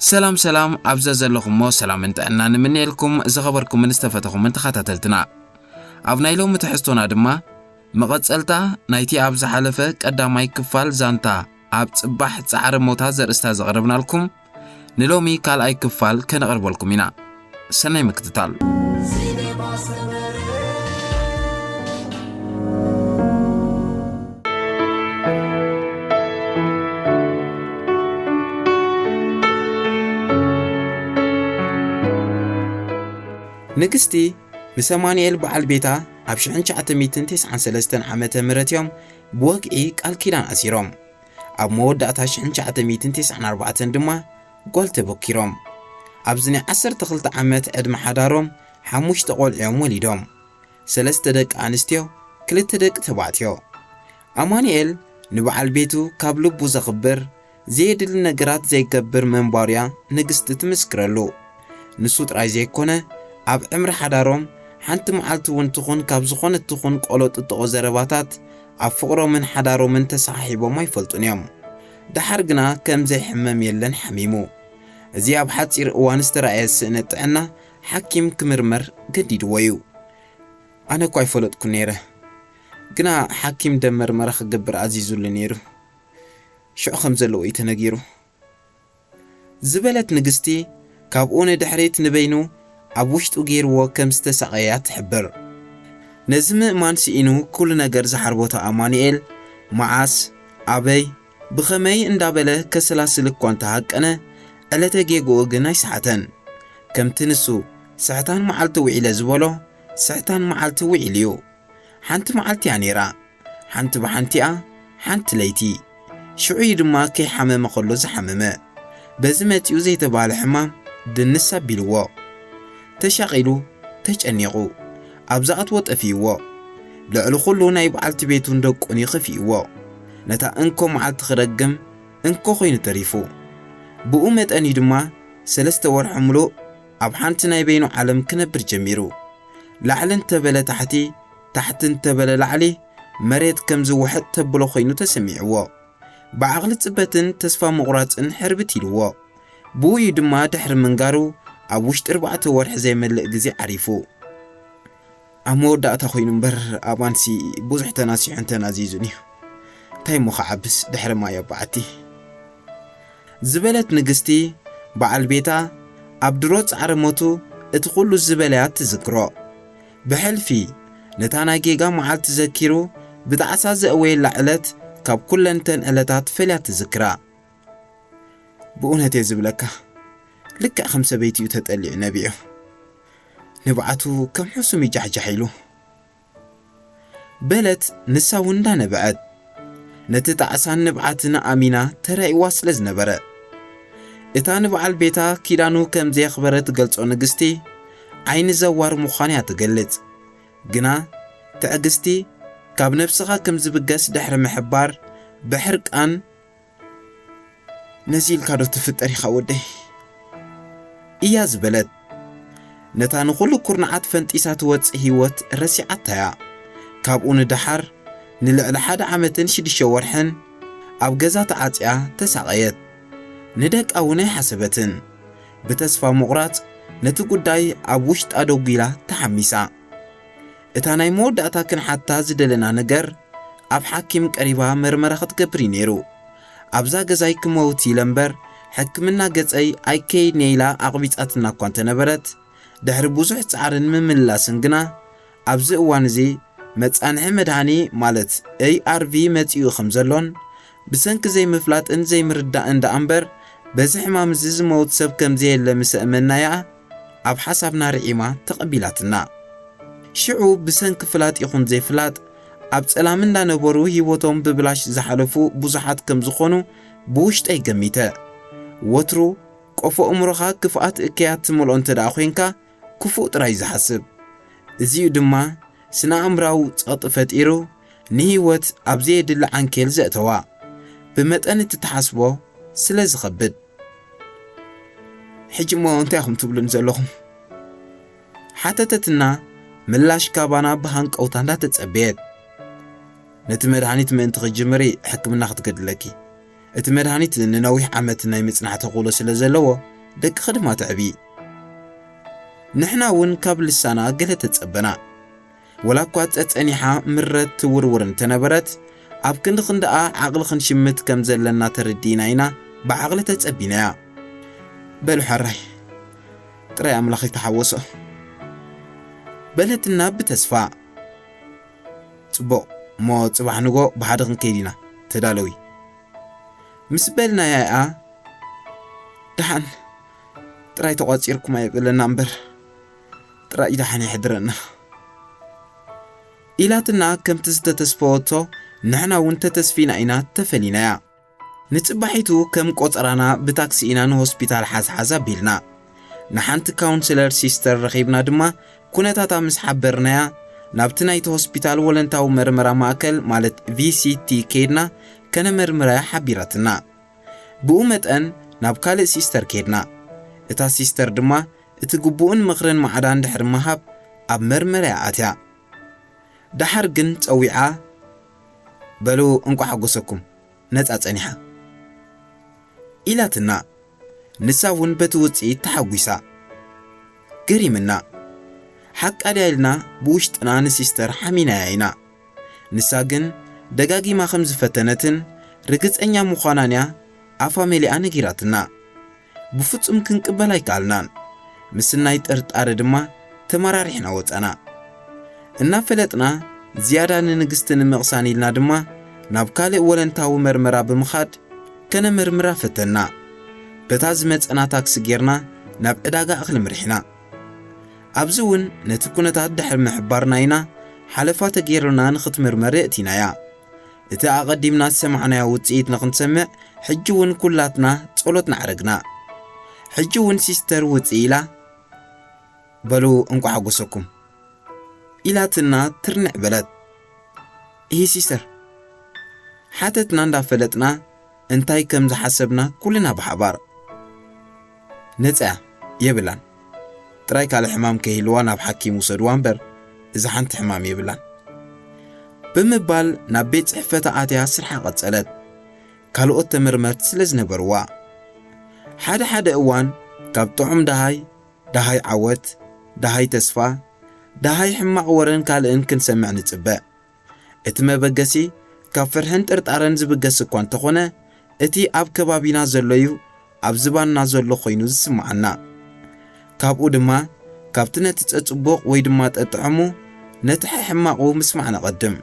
ሰላም ሰላም፣ ኣብዛ ዘለኹሞ ሰላምን ጥዕናን ንምንየልኩም ዝኸበርኩምን ዝተፈተኹምን ተኸታተልትና። ኣብ ናይ ሎሚ ትሕዝቶና ድማ መቐጸልታ ናይቲ ኣብ ዝሓለፈ ቀዳማይ ክፋል ዛንታ ኣብ ጽባሕ ጻዕሪ ሞታ ዘርእስታ ዘቕረብናልኩም ንሎሚ ካልኣይ ክፋል ከነቕርበልኩም ኢና። ሰናይ ምክትታል። ንግስቲ ምስ ኣማኑኤል በዓል ቤታ ኣብ ሽሕን ትሽዓተ ሚእትን ተስዓን ሰለስተን ዓመተ ምህረት እዮም ብወግዒ ቃል ኪዳን ኣሲሮም። ኣብ መወዳእታ ሽሕን ትሽዓተ ሚእትን ተስዓን ኣርባዕተን ድማ ጓል ተበኪሮም። ኣብዚ ናይ ዓሰርተ ክልተ ዓመት ዕድመ ሓዳሮም ሓሙሽተ ቆልዑ እዮም ወሊዶም። ሰለስተ ደቂ ኣንስትዮ፣ ክልተ ደቂ ተባዕትዮ። ኣማኑኤል ንበዓል ቤቱ ካብ ልቡ ዘኽብር፣ ዘየድሊ ነገራት ዘይገብር ምንባሩያ ንግስቲ ትምስክረሉ። ንሱ ጥራይ ዘይኮነ፣ ኣብ ዕምሪ ሓዳሮም ሓንቲ መዓልቲ እውን ትኹን ካብ ዝኾነት ትኹን ቆሎ ጥጥቖ ዘረባታት ኣብ ፍቕሮምን ሓዳሮምን ተሰሓሒቦም ኣይፈልጡን እዮም። ደሓር ግና ከም ዘይሕመም የለን ሓሚሙ። እዚ ኣብ ሓጺር እዋን ዝተራእየ ስእነት ጥዕና ሓኪም ክምርመር ገዲድዎ እዩ። ኣነ እኳ ኣይፈለጥኩን ነይረ፣ ግና ሓኪም ደም መርመራ ክገብር ኣዚዙሉ ነይሩ። ሽዑ ከም ዘለዎ እዩ ተነጊሩ። ዝበለት ንግስቲ፣ ካብኡ ንድሕሪት ንበይኑ ኣብ ውሽጡ ገይርዎ ከም ዝተሳቐያ ትሕብር። ነዚ ምእማን ስኢኑ ኩሉ ነገር ዝሓርቦታ ኣማኑኤል፣ መዓስ፣ ኣበይ፣ ብኸመይ እንዳበለ ከሰላስል እኳ እንተሃቀነ፣ ዕለተ ጌግኡ ግን ኣይሰሓተን። ከምቲ ንሱ፣ ስሕታን መዓልቲ ውዒለ ዝበሎ፣ ስሕታን መዓልቲ ውዒሉ እዩ። ሓንቲ መዓልቲ እያ ነይራ። ሓንቲ ብሓንቲኣ፣ ሓንቲ ለይቲ። ሽዑ እዩ ድማ ከይሓመመ ከሎ ዝሓመመ። በዚ መጺኡ ዘይተባህለ ሕማም ድንስ ኣቢልዎ። ተሻቒሉ፣ ተጨኒቑ፣ ኣብ ዝኣትዎ ጠፊእዎ። ልዕሊ ኩሉ ናይ በዓልቲ ቤቱን ደቁን እዩ ከፊእዎ። ነታ እንኮ መዓልቲ ክረግም እንኮ ኮይኑ ተሪፉ። ብኡ መጠን እዩ ድማ ሰለስተ ወርሒ ምሉእ ኣብ ሓንቲ ናይ በይኑ ዓለም ክነብር ጀሚሩ። ላዕሊ እንተበለ ታሕቲ፣ ታሕቲ እንተበለ ላዕሊ፣ መሬት ከም ዝውሕጥ ተብሎ ኮይኑ ተሰሚዕዎ። ብዓቕሊ ጽበትን ተስፋ ምቑራጽን ሕርብት ኢልዎ። ብኡ እዩ ድማ ድሕሪ ምንጋሩ ኣብ ውሽጢ ኣርባዕተ ወርሒ ዘይመልእ ግዜ ዓሪፉ። ኣብ መወዳእታ ኮይኑ እምበር ኣባንሲ ብዙሕ ተናሲሑን ተናዚዙን እዩ። እንታይ እሞ ክዓብስ ድሕሪ ማይ ኣብ በዓቲ። ዝበለት ንግስቲ፣ በዓል ቤታ ኣብ ድሮ ጻዕሪ ሞቱ እቲ ኩሉ ዝበለያ ትዝክሮ። ብሕልፊ ነታ ናይ ጌጋ መዓልቲ ዘኪሩ ብጣዕሳ ዘእወየላ ዕለት ካብ ኩለንተን ዕለታት ፈልያ ትዝክራ። ብእውነት እየ ዝብለካ፣ ልክዕ ከም ሰበይቲኡ ተጠሊዑ ነቢዑ። ንብዓቱ ከም ሕሱም ይጃሕጃሕ ኢሉ። በለት ንሳ እውን እንዳነበዐት። ነቲ ጣዕሳን ንብዓትን ኣሚና ተራእይዋ ስለ ዝነበረ። እታ ንበዓል ቤታ ኪዳኑ ከም ዘየኽበረ ትገልጾ ንግስቲ፣ ዓይኒ ዘዋር ምዃን እያ ትገልጽ። ግና ትዕግስቲ ካብ ነብስኻ ከም ዝብገስ ድሕሪ ምሕባር፣ ብሕርቃን፣ "ነዚ ኢልካ ዶ ትፍጠር ኢኻ ወደይ?" እያ ዝበለት። ነታ ንኹሉ ኩርናዓት ፈንጢሳ ትወጽእ ህይወት ረሲዓታ እያ። ካብኡ ንደሓር ንልዕሊ ሓደ ዓመትን ሽዱሽተ ወርሕን ኣብ ገዛ ተዓጽያ ተሳቐየት። ንደቃ እውን ኣይሓሰበትን። ብተስፋ ምቑራጽ ነቲ ጉዳይ ኣብ ውሽጣ ደጒላ ተሓሚሳ። እታ ናይ መወዳእታ ክንሓታ ዝደለና ነገር፣ ኣብ ሓኪም ቀሪባ መርመራ ክትገብር እዩ ነይሩ። ኣብዛ ገዛይ ክመውት ኢለ እምበር፣ ሕክምና ገጸይ ኣይከይድን እየ ኢላ ኣቕቢጻትና እኳ እንተነበረት፣ ድሕሪ ብዙሕ ጻዕርን ምምልላስን ግና፣ ኣብዚ እዋን እዚ መጻንሒ መድሃኒ፣ ማለት ኤ ኣር ቪ፣ መጺኡ ከም ዘሎን፣ ብሰንኪ ዘይምፍላጥን ዘይምርዳእን ደኣ እምበር፣ በዚ ሕማም እዚ ዝመውት ሰብ ከም ዘየለ ምስ ኣእመንናያ፣ ኣብ ሓሳብና ርዒማ ተቐቢላትና። ሽዑ ብሰንኪ ፍላጥ ይኹን ዘይፍላጥ፣ ኣብ ጸላም እንዳነበሩ ህይወቶም ብብላሽ ዝሓለፉ ብዙሓት ከም ዝኾኑ ብውሽጠይ ገሚተ። ወትሩ ቆፎ እምሮኻ ክፍኣት እከያት ትመልኦ እንተ ደኣ ኮይንካ፣ ክፉእ ጥራይ ዝሓስብ። እዚኡ ድማ ስነ ኣእምራዊ ጸቕጢ ፈጢሩ፣ ንህይወት ኣብ ዘየድሊ ዓንኬል ዘእተዋ። ብመጠን እቲ ትሓስቦ ስለ ዝኸብድ። "ሕጂ እሞ እንታይ ኢኹም ትብሉኒ ዘለኹም?" ሓተተትና፣ ምላሽ ካባና ብሃንቀውታ እንዳተጸበየት። "ነቲ መድሃኒት ምእንቲ ክትጅምሪ ሕክምና ክትገድለኪ። እቲ መድሃኒት ንነዊሕ ዓመት ናይ ምጽናሕ ተኽእሎ ስለ ዘለዎ፣ ደቅኺ ድማ ትዕቢ። ንሕና እውን ካብ ልሳና ገለ ተጸበና። ወላ እኳ ጸጸኒሓ ምረት ትውርውር እንተነበረት፣ ኣብ ክንዲ ክንድኣ ዓቕሊ ክንሽምት ከም ዘለና ተረዲእና ኢና ብዓቕሊ ተጸቢናያ። በሉ ሕራይ፣ ጥራይ ኣምላኽ ይተሓወሶ። በለትና ብተስፋ። ጽቡቕ፣ እሞ ጽባሕ ንጎ ብሓደ ክንከይድ ኢና፣ ተዳለዊ። ምስ በልናያ እያ፣ ደሓን ጥራይ ተቋጺርኩም ኣይበለና እምበር፣ ጥራይ ደሓን የሕድረና። ኢላትና ከምቲ ዝተተስፈወቶ ንሕና እውን ተተስፊና ኢና ተፈሊናያ። ንጽባሒቱ ከም ቆጸራና ብታክሲ ኢና ንሆስፒታል ሓዝሓዝ ኣቢልና። ንሓንቲ ካውንስለር ሲስተር ረኺብና ድማ ኩነታታ ምስ ሓበርናያ፣ ናብቲ ናይቲ ሆስፒታል ወለንታዊ መርመራ ማእከል ማለት ቪሲቲ ከይድና ከነመርምራያ ሓቢራትና። ብኡ መጠን ናብ ካልእ ሲስተር ከይድና። እታ ሲስተር ድማ እቲ ግቡእን ምኽርን ማዕዳ እንድሕር ምሃብ ኣብ መርመራያ ኣትያ። ደሓር ግን ጸዊዓ፣ "በሉ እንቋዕ ሓጎሰኩም፣ ነጻ ጸኒሓ" ኢላትና። ንሳ እውን በቲ ውጽኢት ተሓጒሳ። ገሪምና። ሓቃ ድያ ኢልና ብውሽጥና ንሲስተር ሓሚናያ ኢና። ንሳ ግን ደጋጊማ ከም ዝፈተነትን ርግጸኛ ምዃናን እያ ኣፋ መሊኣ ነጊራትና። ብፍጹም ክንቅበል ኣይከኣልናን። ምስናይ ጥርጣረ ድማ ተመራሪሕና ወጸና። እናፈለጥና ዝያዳ ንንግስቲ ንምቕሳን ኢልና ድማ ናብ ካልእ ወለንታዊ መርመራ ብምኻድ ከነመርምራ ፈተና። በታ ዝመጸና ታክሲ ጌርና ናብ ዕዳጋ እኽሊ ምርሒና። ኣብዚ እውን ነቲ ኩነታት ድሕሪ ምሕባርና ኢና ሓለፋ ተገይሩልና ንኽትምርመር የእቲናያ። እቲ ኣቐዲምና ዝሰማዕናዮ ውጽኢት ንኽንሰምዕ ሕጂ እውን ኩላትና ጸሎት ናዕረግና። ሕጂ እውን ሲስተር ውጽእ ኢላ፣ "በሉ እንቋዕ ሓጎሰኩም" ኢላትና ትርንዕ በለት። "እሂ ሲስተር?" ሓተትና እንዳፈለጥና እንታይ ከም ዝሓሰብና ኩልና ብሓባር። "ነጻ እያ፣ የብላን። ጥራይ ካልእ ሕማም ከይህልዋ ናብ ሓኪም ውሰድዋ እምበር፣ እዛ ሓንቲ ሕማም የብላን" ብምባል ናብ ቤት ጽሕፈታ ኣትያ ስርሓ ቀጸለት። ካልኦት ተመርመርቲ ስለ ዝነበርዋ። ሓደ ሓደ እዋን ካብ ጥዑም ደሃይ፣ ደሃይ ዓወት፣ ደሃይ ተስፋ፣ ደሃይ ሕማቕ ወረን ካልእን ክንሰምዕ ንጽበ። እቲ መበገሲ ካብ ፍርሕን ጥርጣረን ዝብገስ እኳ እንተኾነ፣ እቲ ኣብ ከባቢና ዘሎ እዩ ኣብ ዝባንና ዘሎ ኮይኑ ዝስምዓና። ካብኡ ድማ ካብቲ ነቲ ጸጽቡቕ ወይ ድማ ጠጥዕሙ ነቲ ሕሕማቑ ምስማዕ ነቐድም።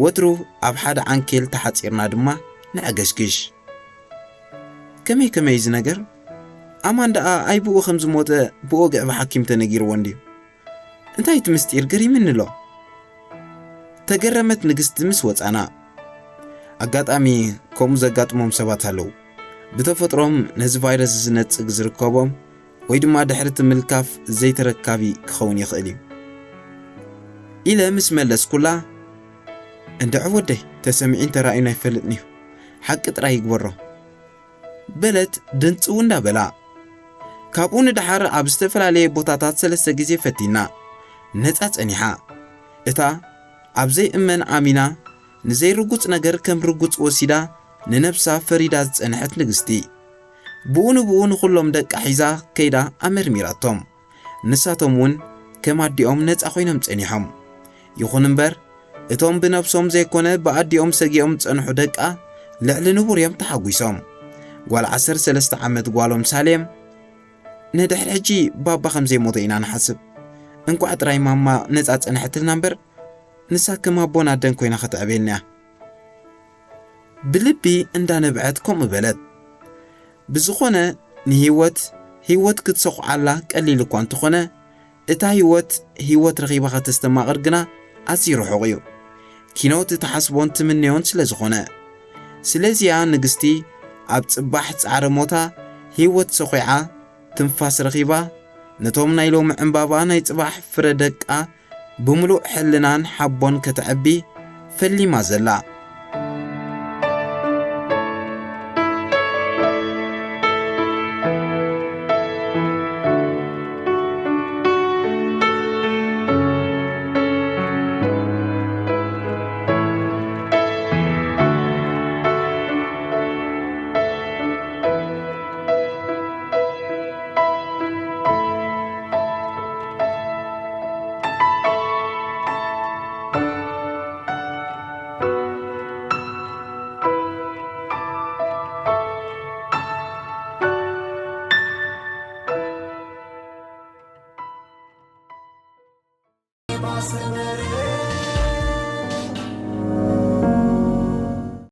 ወትሩ ኣብ ሓደ ዓንኬል ተሓጺርና ድማ ነዕገሽግሽ። ከመይ ከመይ እዚ ነገር? ኣማን ደኣ ኣይብኡ ከም ዝሞተ ብወግዒ ብሓኪም ተነጊርዎ እንድዩ። እንታይ እቲ ምስጢር ገሪምኒ ኣሎ? ተገረመት ንግስቲ ምስ ወጻና። ኣጋጣሚ ከምኡ ዘጋጥሞም ሰባት ኣለዉ። ብተፈጥሮም ነዚ ቫይረስ ዝነጽግ ዝርከቦም ወይ ድማ ድሕሪ እቲ ምልካፍ ዘይተረካቢ ክኸውን ይኽእል እዩ። ኢለ ምስ መለስኩላ፣ "እንድዒ ወደይ፣ ተሰሚዑን ተራእዩን ኣይፈልጥን እዩ። ሓቂ ጥራይ ይግበሮ" በለት ድንጽው እንዳበላ። ካብኡ ንደሓር ኣብ ዝተፈላለየ ቦታታት ሰለስተ ግዜ ፈቲና። ነጻ ጸኒሓ። እታ ኣብ ዘይእመን ኣሚና ንዘይርጉጽ ነገር ከም ርጉጽ ወሲዳ ንነብሳ ፈሪዳ ዝጸንሐት ንግስቲ። ብኡ ንብኡ ንኹሎም ደቃ ሒዛ ከይዳ ኣመርሚራቶም። ንሳቶም እውን ከም ኣዲኦም ነጻ ኮይኖም ጸኒሖም። ይኹን እምበር፣ እቶም ብነብሶም ዘይኮነ ብኣዲኦም ሰጊኦም ዝጸንሑ ደቃ ልዕሊ ንቡር እዮም ተሓጒሶም። ጓል ዓሰርተ ሰለስተ ዓመት ጓሎም ሳሌም፣ "ንድሕሪ ሕጂ ባባ ከም ዘይሞተ ኢና ንሓስብ። እንቋዕ ጥራይ ማማ ነጻ ጸንሐትልና እምበር፣ ንሳ ከም ኣቦን ኣደን ኮይና ከተዕብየና እያ" ብልቢ እንዳነብዐት ከምኡ በለት። ብዝኾነ ንህይወት፣ ህይወት ክትሰኹዓላ ቀሊል እኳ እንተኾነ፣ እታ ህይወት፣ ህይወት ረኺባ ከተስተማቕር ግና ኣዝዩ ርሑቕ እዩ። ኪኖ እቲ ትሓስቦን ትምነዮን ስለ ዝኾነ። ስለዚያ ንግስቲ ኣብ ጽባሕ ጻዕሪ ሞታ ህይወት ሰኹዓ፣ ትንፋስ ረኺባ፣ ነቶም ናይ ሎሚ ዕምባባ ናይ ጽባሕ ፍረ ደቃ ብምሉእ ሕልናን ሓቦን ከተዕቢ ፈሊማ ዘላ። ሰመረ